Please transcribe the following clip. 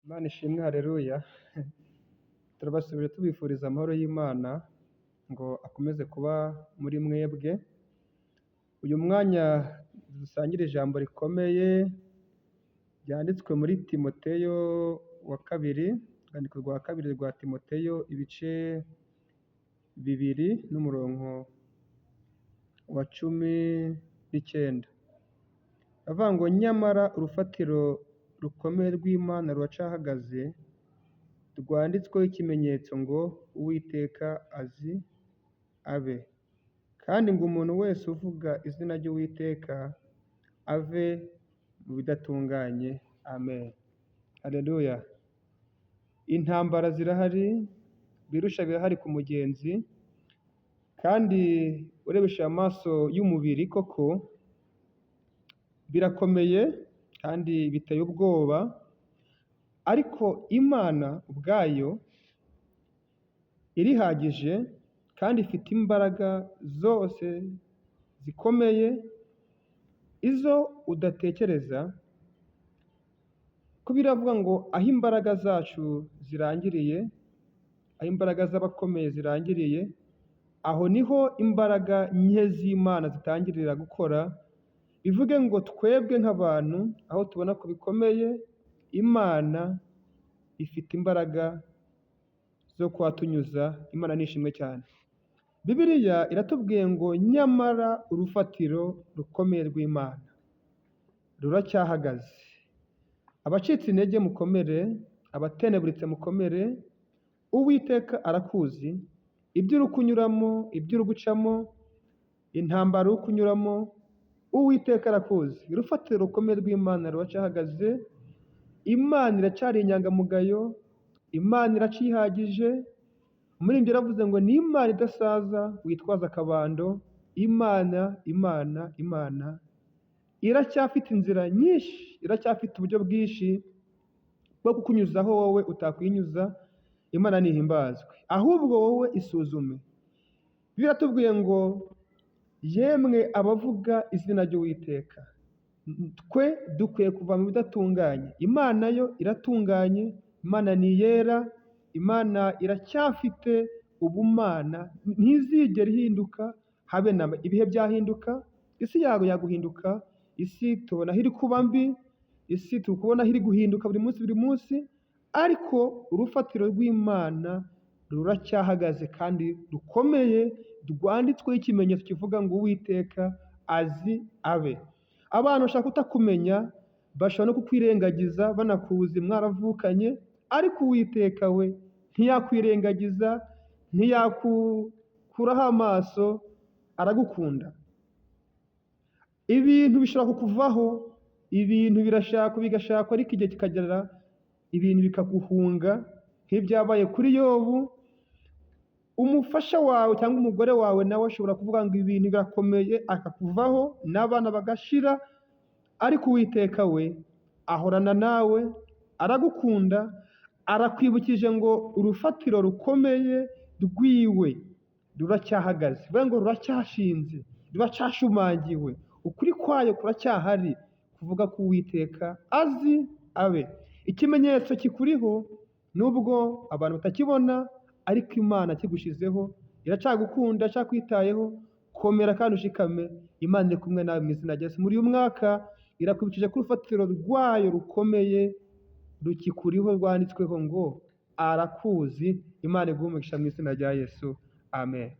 Imana ishimwe, haleluya. Turabasubije tubifuriza amahoro y'Imana ngo akomeze kuba muri mwebwe. Uyu mwanya dusangire ijambo rikomeye ryanditswe muri Timoteyo wa kabiri, urwandiko rwa kabiri rwa Timoteyo ibice 2 n'umurongo wa 19. Avuga ngo nyamara urufatiro rukomeye rw'Imana ruracahagaze, rwanditsweho ikimenyetso ngo Uwiteka azi abe, kandi ngo umuntu wese uvuga izina ry'Uwiteka ave mu bidatunganye. Amen. Haleluya. Intambara zirahari, birusha birahari ku mugenzi, kandi urebesheje amaso y'umubiri koko birakomeye kandi biteye ubwoba, ariko Imana ubwayo irihagije kandi ifite imbaraga zose zikomeye, izo udatekereza, ko biravuga ngo aho imbaraga zacu zirangiriye, aho imbaraga z'abakomeye zirangiriye, aho niho imbaraga nke z'Imana zitangirira gukora. Bivuge ngo twebwe nk'abantu aho tubona ko bikomeye, Imana ifite imbaraga zo kuhatunyuza. Imana ni ishimwe cyane. Bibiliya iratubwiye ngo nyamara urufatiro rukomeye rw'Imana ruracyahagaze. Abacitse intege mukomere, abateneburitse mukomere, Uwiteka arakuzi, ibyo uri kunyuramo, ibyo uri gucamo, intambara uri kunyuramo, Uwiteka arakuzi. Urufatiro rukomeye rw'Imana ruracyahagaze, Imana iracyari inyangamugayo, Imana iracyihagije. Umuririmbyi yaravuze ngo ni Imana idasaza witwaza akabando, Imana, Imana, Imana iracyafite inzira nyinshi, iracyafite uburyo bwinshi bwo kukunyuzaho wowe utakwinyuza. Imana ntihimbazwe, ahubwo wowe isuzume. Biratubwiye ngo yemwe abavuga izina ry'Uwiteka, twe dukwiye kuva mu bidatunganye. Imana yo iratunganye, Imana ni iyera, Imana iracyafite ubumana, ntizigera ihinduka habe na mba. Ibihe byahinduka, isi yawe yaguhinduka, isi tubona aho iri kuba mbi, isi turi kubona aho iri guhinduka buri munsi buri munsi, ariko urufatiro rw'Imana ruracyahagaze kandi rukomeye, rwanditsweho ikimenyetso kivuga ngo Uwiteka azi abe. Abantu bashaka kutakumenya, bashobora no kukwirengagiza banakuzi mwaravukanye, ariko Uwiteka we ntiyakwirengagiza, ntiyakukuraho amaso, aragukunda. Ibintu bishobora kukuvaho, ibintu birashakwa bigashakwa, ariko igihe kikagera ibintu bikaguhunga, nk'ibyabaye kuri Yobu. Umufasha wawe cyangwa umugore wawe nawe ashobora kuvuga ngo ibintu birakomeye, akakuvaho n'abana bagashira, ariko Uwiteka we ahorana nawe, aragukunda, arakwibukije ngo urufatiro rukomeye rwiwe ruracyahagaze, bivuga ngo ruracyashinze, ruracyashumangiwe, ukuri kwayo kuracyahari, kuvuga ko Uwiteka azi abe. Ikimenyetso kikuriho nubwo abantu batakibona, ariko Imana kigushizeho, iracyagukunda, iracyakwitayeho. Komera kandi ushikame, Imana iri kumwe nawe mu izina rya Yesu. Muri uyu mwaka irakwibukije ko urufatiro rwayo rukomeye rukikuriho, rwanditsweho ngo arakuzi. Imana iguhe umugisha mu izina rya Yesu. Amen.